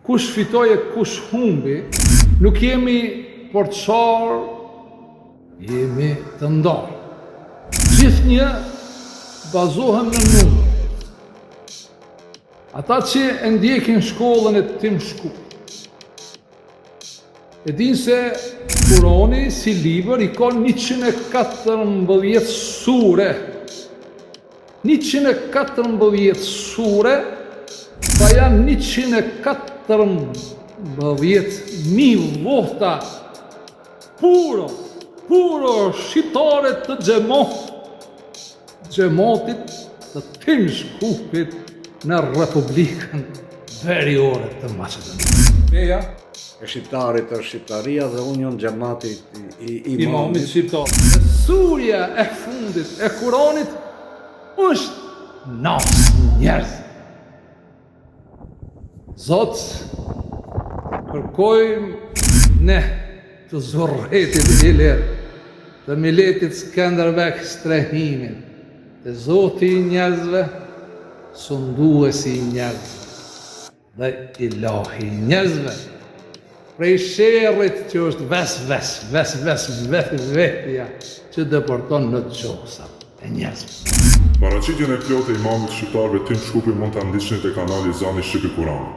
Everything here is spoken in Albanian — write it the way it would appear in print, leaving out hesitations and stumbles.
Kush fitoi e kush humbi, nuk jemi përçarë, jemi të ndarë. Gjithnjë bazohem në numër. Ata që e ndjekin shkollën e Tim Shkupit, e dinë se Kurani si libër i ka 114 sure. 114 sure, sa janë 114.000 vota puro, puro shqiptare të xhemo, xhematit të Tim Shkupit në Republikën Veriore të Maqedonisë. Feja e shqiptarit është shqiptaria dhe unë jam xhemati i imamit, imamit shqiptar. Dhe surja e fundit e Kuranit është nas njerëz. Zot, kërkojmë ne të zurretit ilir, të miletit Skenderbeg strehimin, te Zoti i njerëzve, sunduesi i njerëzve. Dhe ilahi i njerëzve, prej sherrit që është ves ves ves ves vetvetja që depërton në qosat e njerëzve. Paraqitjen e plotë të imamit të shqiptarëve Tim Shkupi mund ta ndiqni te kanali Zani Shqip i Kuranit.